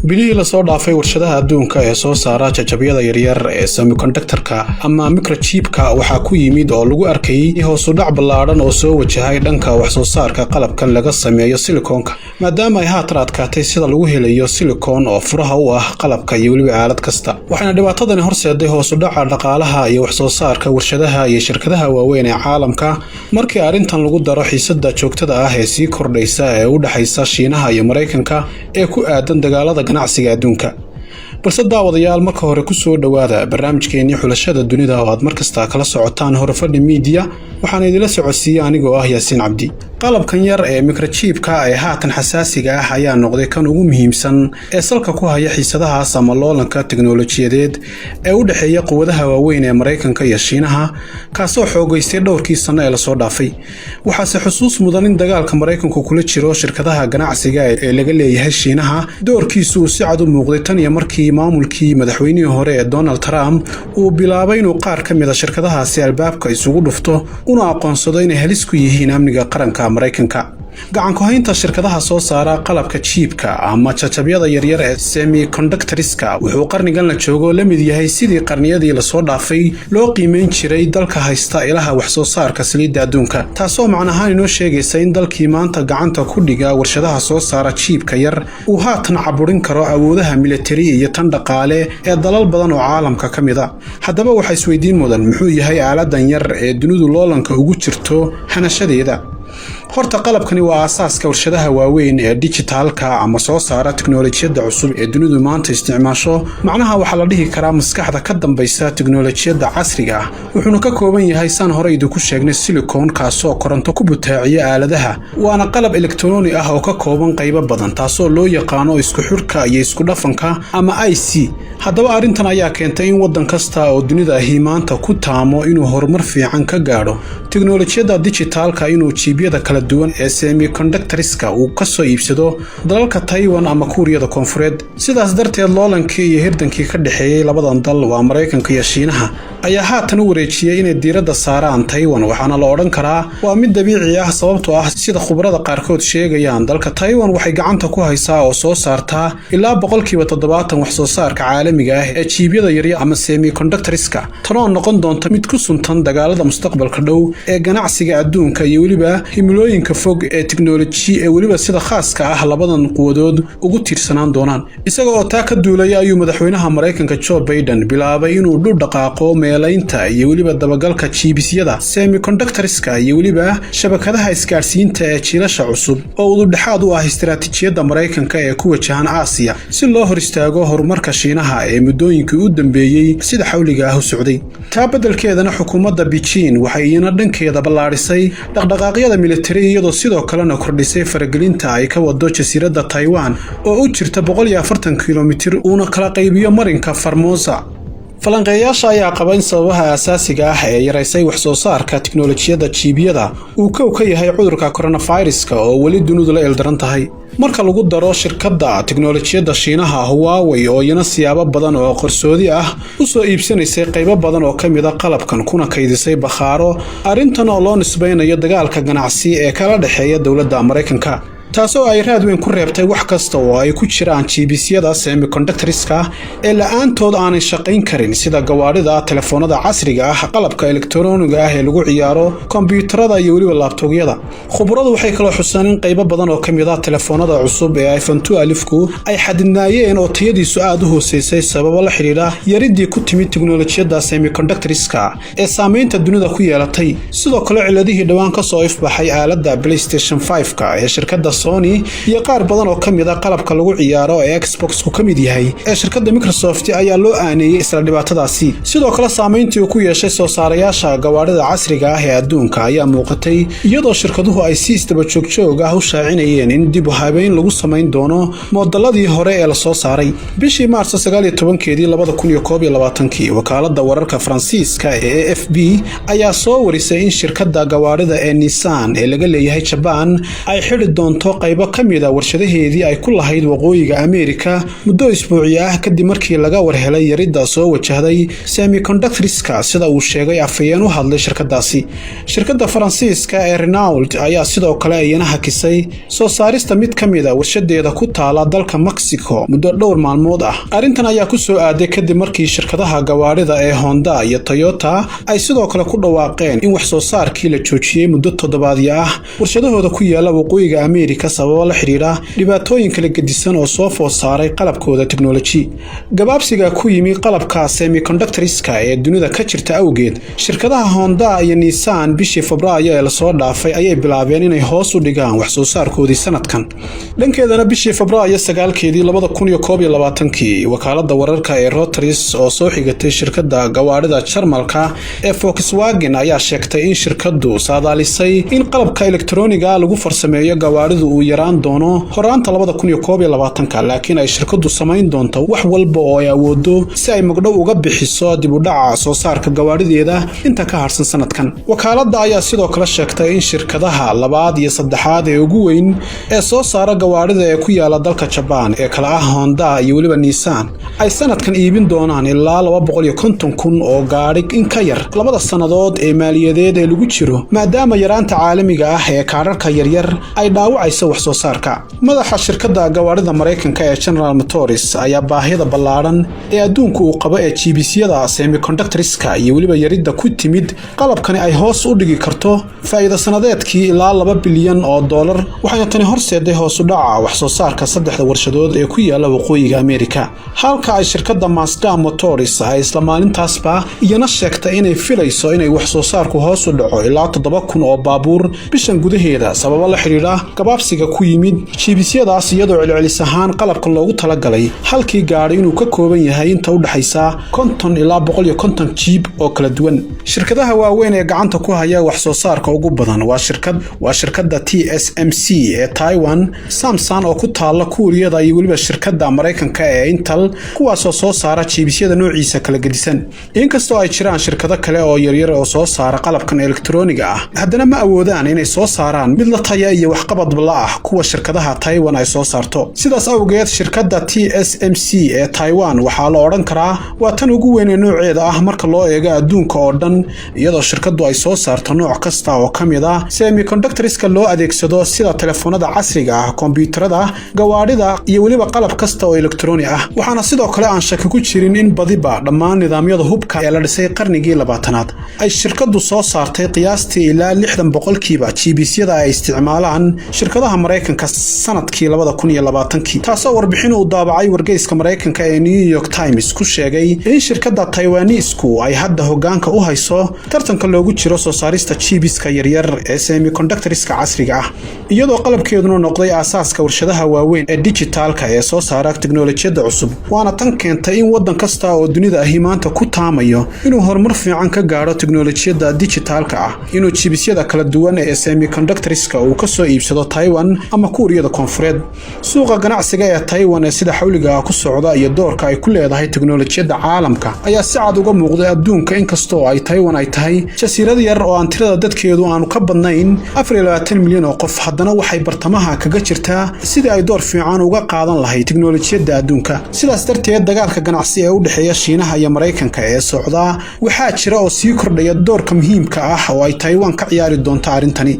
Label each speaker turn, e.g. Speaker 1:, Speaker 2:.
Speaker 1: Bilihii lasoo dhaafay, warshadaha adduunka ee soo saara jajabyada yaryar ee semiconductorka ama microchipka waxaa ku yimid oo lagu arkayey hoosudhac ballaadhan oo soo wajahay dhanka waxsoo saarka qalabkan laga sameeyo silicoonka, maadaama ay haatan adkaatay sida lagu helayo silicon oo furaha u ah qalabka iyo weliba aalad kasta. Waxaana dhibaatadani horseeday hoosudhaca dhaqaalaha iyo waxsoo saarka warshadaha iyo shirkadaha waaweyn ee caalamka. Markii arrintan lagu daro xiisada joogtada ah ee sii kordhaysa ee u dhexaysa Shiinaha iyo Maraykanka ee ku aadan dagaalada ganacsiga adduunka. Balse daawadayaal, marka hore ku soo dhowaada barnaamijkeenii Xulashada Dunida oo aad mar kasta kala socotaan Horefadhi Media. Waxaana idila socodsiiye anigoo ah Yaasiin Cabdi. Qalabkan yar ee microchipka ee haatan xasaasiga ah ayaa noqday kan ugu muhiimsan ee salka ku haya xiisadahaas ama loolanka teknolojiyadeed ee u dhexeeya quwadaha waaweyn ee Maraykanka iyo Shiinaha, kaasoo xoogaystay dhowrkii sanno ee lasoo dhaafay. Waxaase xusuus mudan in dagaalka Maraykanku kula jiro shirkadaha ganacsiga ee laga leeyahay Shiinaha doorkiisu uu si cad u muuqday tan iyo markii maamulkii madaxweynihii hore ee Donald Trump uu bilaabay inuu qaar ka mid a shirkadahaasi albaabka isugu dhufto, una aqoonsado inay halis ku yihiin amniga qaranka Maraykanka. Gacankuhaynta shirkadaha soo saara qalabka chipka ama jajabyada yaryar ee semiconductorska wuxuu qarnigan la joogo la mid yahay sidii qarniyadii lasoo dhaafay loo qiimeyn jiray dalka haysta ilaha waxsoo saarka saliidda adduunka, taasoo macnahaan inoo sheegaysa in dalkii maanta gacanta ku dhiga warshadaha soo saara chipka yar uu haatan caburin karo awoodaha militari iyo tan dhaqaale ee dalal badan oo caalamka ka mid a. Haddaba waxaa isweydiin mudan, muxuu yahay aaladan yar ee dunidu loolanka ugu jirto hanashadeeda? Horta qalabkani waa aasaaska warshadaha waaweyn ee dijitaalka ama soo saara teknolojiyadda cusub ee dunidu maanta isticmaasho. Macnaha waxaa la dhihi karaa maskaxda ka dambaysa teknolojiyadda casriga ah. Wuxuuna ka kooban yahay, saan hore idinku sheegnay, silicon, kaasoo koronto ku butaaciya aaladaha. Waana qalab elektroni ah oo ka kooban qaybo badan, taasoo loo yaqaano isku xidhka iyo isku dhafanka ama IC. Haddaba arrintan ayaa keentay in waddan kasta oo dunida ahi maanta ku taamo inuu horumar fiican ka gaadho teknolojiyadda dijitaalka inuu chipyada kala duwan ee semiconductorska uu ka soo iibsado dalalka Taiwan ama Kuuriyada Koonfureed. Sidaas darteed, loolankii iyo hirdankii ka dhexeeyey labadan dal, waa Maraykanka iyo Shiinaha, ayaa haatan u wareejiyey inay diiradda saaraan Taiwan. Waxaana la odhan karaa waa mid dabiici ah, sababtoo ah sida khubarada qaarkood sheegayaan, dalka Taiwan waxay gacanta ku haysaa oo soo saartaa ilaa 70% wax soo saarka caalamiga ah ee chipyada yarya ama semiconductorska, tanoo noqon doonta mid ku suntan dagaalada mustaqbalka dhow ee ganacsiga adduunka iyo weliba himilooyinka fog ee teknoloji ee weliba sida khaaska ah labadan quwadood ugu tiirsanaan doonaan. Isaga oo taa ka duulaya ayuu madaxweynaha Maraykanka Joe Biden bilaabay inuu dhul dhaqaaqo meelaynta iyo weliba dabagalka chipsyada semiconductorska iyo weliba shabakadaha isgaadhsiinta ee jiilasha cusub oo udubdhexaad u ah istaraatiijiyadda Maraykanka ee ku wajahan Aasiya, si loo hor istaago horumarka Shiinaha ee muddooyinkii u dambeeyey sida xawliga ah u socday. Taa beddelkeedana, xukuumadda Beijing waxay iyana dhankeeda ballaadhisay dhaqdhaqaaqyada militari, iyadoo sidoo kalena kordhisay faragelinta ay ka wado jasiiradda Taiwan oo u jirta 140 kilomitir, uuna kala qaybiyo marinka Formosa. Falanqeeyaasha ayaa qaba in sababaha aasaasiga ah ee yaraysay wax soo saarka tiknolojiyadda chipyada uu kow ka yahay cudurka koronaviruska oo weli dunidu la ildaran tahay, marka lagu daro shirkadda tiknolojiyadda Shiinaha Huawei oo iyana siyaabo badan oo qarsoodi ah u soo iibsanaysay qaybo badan oo ka mid a qalabkan, kuna kaydisay bakhaaro, arrintan oo loo nisbaynayo dagaalka ganacsi ee kala dhexeeya dowladda Maraykanka, taasoo ay raad weyn ku reebtay wax kasta oo ay ku jiraan chipsyada semiconductorska ee la-aantood aanay shaqayn karin, sida gawaadhida, telefoonada casriga ah, qalabka elektarooniga ah ee lagu ciyaaro, kombiyuutarada iyo weliba laptopyada. Khubaradu waxay kaloo xuseen in qaybo badan oo ka mid ah telefoonada cusub ee iPhone 12-ku ay xadidnaayeen oo tayadiisu aada u hooseysay, sababo la xidhiidha yaridii ku timid teknolojiyadda semiconductorska ee saameynta dunida ku yeelatay. Sidoo kale, ciladihii dhowaan kasoo ifbaxay aaladda PlayStation 5-ka ee shirkadda Sony iyo qaar badan oo ka mid a qalabka lagu ciyaaro ee Xboxku ka mid yahay ee shirkadda Microsoft ayaa loo aaneeyey isla dhibaatadaasi. Sidoo kale, saameyntii uu ku yeeshay soo saarayaasha gawaadhida casriga ah ee adduunka ayaa muuqatay, iyadoo shirkaduhu ay si isdaba joogjoog ah u shaacinayeen in dib u habeyn lagu samayn doono moodaladii hore ee lasoo saaray. Bishii Maarso 19-keedii 2021-kii, wakaaladda wararka Faransiiska ee AFP ayaa soo warisay in shirkadda gawaadhida ee Nissan ee laga leeyahay Jabaan ay xidhi doonto. Qaybo ka mid a warshadaheedii ay ku lahayd Waqooyiga Ameerika muddo isbuucyo ah, kadib markii laga warhelay yaridda soo wajahday semiconductorska, sida uu sheegay afhayeen u hadlay shirkadaasi. Shirkadda Faransiiska ee Renault ayaa sidoo kale iyana hakisay soo saarista mid ka mid a warshadeeda ku taala dalka Mexico muddo dhowr maalmood ah. Arrintan ayaa ku soo aaday kadib markii shirkadaha gawaadhida ee Honda iyo Toyota ay sidoo kale ku dhawaaqeen in wax soo saarkii la joojiyey muddo toddobaadyo ah warshadahooda ku yaala Waqooyiga Ameerika, sababo la xidhiidha dhibaatooyin kala gedisan oo soo food saaray qalabkooda teknoloji. Gabaabsiga ku yimi qalabka semiconductorska ee dunida ka jirta awgeed, shirkadaha Honda iyo Nissan bishii Febraayo ee lasoo dhaafay ayay bilaabeen inay hoos u dhigaan wax soo saarkoodii sanadkan. Dhankeedana, bishii Febraayo 9-keedii 2021-kii, wakaalada wararka ee Reuters oo soo xigatay shirkadda gawaadhida Jarmalka ee Volkswagen ayaa sheegtay in shirkaddu saadaalisay in qalabka elektroniga lagu farsameeyo gawaadhidu uu yaraan doono horaanta 2021-ka, laakiin ay shirkaddu samayn doonto wax walba oo ay awoodo si ay magdhow uga bixiso dib u dhaca soo saarka gawaadhideeda inta ka harsan sanadkan. Wakaaladda ayaa sidoo kale sheegtay in shirkadaha labaad iyo saddexaad ee ugu weyn ee soo saara gawaadhida ee ku yaala dalka Jabaan ee kala ah Honda iyo weliba Nissan ay sanadkan iibin doonaan ilaa 250,000 oo gaadhi in ka yar 2-da sannadood ee maaliyadeed ee lagu jiro, maadaama yaraanta caalamiga ah ee kaadharka yaryar ay dhaawacayso wax soo saarka. Madaxa shirkadda gawaadhida Maraykanka ee General Motors ayaa baahida ballaadhan ee adduunku uu qabo ee chips-yada semiconductorska iyo weliba yaridda ku timid qalabkani ay hoos u dhigi karto faa'iido sanadeedkii ilaa $2 bilyan, waxayna tani horseeday hoos u dhaca wax soo saarka saddexda warshadood ee ku yaala Waqooyiga Ameerika, halka ay shirkadda Mazda Motors ay isla maalintaasba iyana sheegtay inay filayso inay wax soo saarku hoos u dhaco ilaa 7,000 oo baabuur bishan gudaheeda, sababo la xidhiidha gabaabsiga ku yimid chips-yadaas, iyadoo celcelis ahaan qalabka loogu talagalay halkii gaadhi inuu ka kooban yahay inta u dhexaysa 50 ilaa 150 chip oo kala duwan. Shirkadaha waaweyn ee gacanta ku haya wax soo saarka ugu badan waa shirkadda TSMC ee Taiwan, Samsung oo ku taalla Kuuriyada iyo weliba shirkadda Maraykanka ee Intel, kuwaasoo soo saara chips-yada noociisa kala gedisan. Inkastoo ay jiraan shirkado kale oo yaryar oo soo saara qalabkan elektroniga ah, haddana ma awoodaan inay soo saaraan mid la taya iyo waxqabad la ah kuwa shirkadaha Taiwan ay soo saarto. Sidaas awgeed, shirkadda TSMC ee Taiwan waxaa la odhan karaa waa tan ugu weyn ee nooceeda ah marka loo eego adduunka oo dhan, iyadoo shirkaddu ay soo saarto nooc kasta oo ka mid ah semiconductorska loo adeegsado sida telefoonada casriga ah, kombiyuutarada, gawaadhida iyo weliba qalab kasta oo elektroni ah. Waxaana sidoo kale aan shaki ku jirin in badiba dhammaan nidaamyada hubka ee la dhisay qarnigii 20aad ay shirkaddu soo saartay. Qiyaastii ilaa 60% chips-yada ay isticmaalaan shirkadaha Maraykanka sanadkii 2020-kii, taasoo warbixin uu daabacay wargeyska Maraykanka ee New York Times ku sheegay in shirkadda Taiwanisku ay hadda hogaanka u hayso tartanka loogu jiro soo saarista chips-ka yaryar ee semiconductorska casriga ah, iyadoo qalabkeeduna noqday aasaaska warshadaha waaweyn ee dijitaalka ee soo saara teknolojiyadda cusub. Waana tan keentay in waddan kasta oo dunida ahi maanta ku taamayo inuu horumar fiican ka gaadho teknolojiyadda dijitaalka ah inuu chips-yada kala duwan ee semiconductorska uu ka soo iibsado Taiwan ama Kuuriyada Koonfureed. Suuqa ganacsiga ee Taiwan ee sida xawliga ah ku socda iyo doorka ay ku leedahay teknolojiyadda caalamka ayaa si cad uga muuqday adduunka. Inkastoo ay Taiwan ay tahay jasiirad yar oo aan tirada dadkeedu aanu ka badnayn 24 milyan oo qof, haddana waxay bartamaha kaga jirtaa sidii ay door fiican uga qaadan lahayd teknolojiyadda adduunka. Sidaas darteed, dagaalka ganacsi ee u dhexeeya Shiinaha iyo Maraykanka ee socdaa, waxaa jira oo sii kordhaya doorka muhiimka ah oo ay Taiwan ka ciyaari doonto arrintani.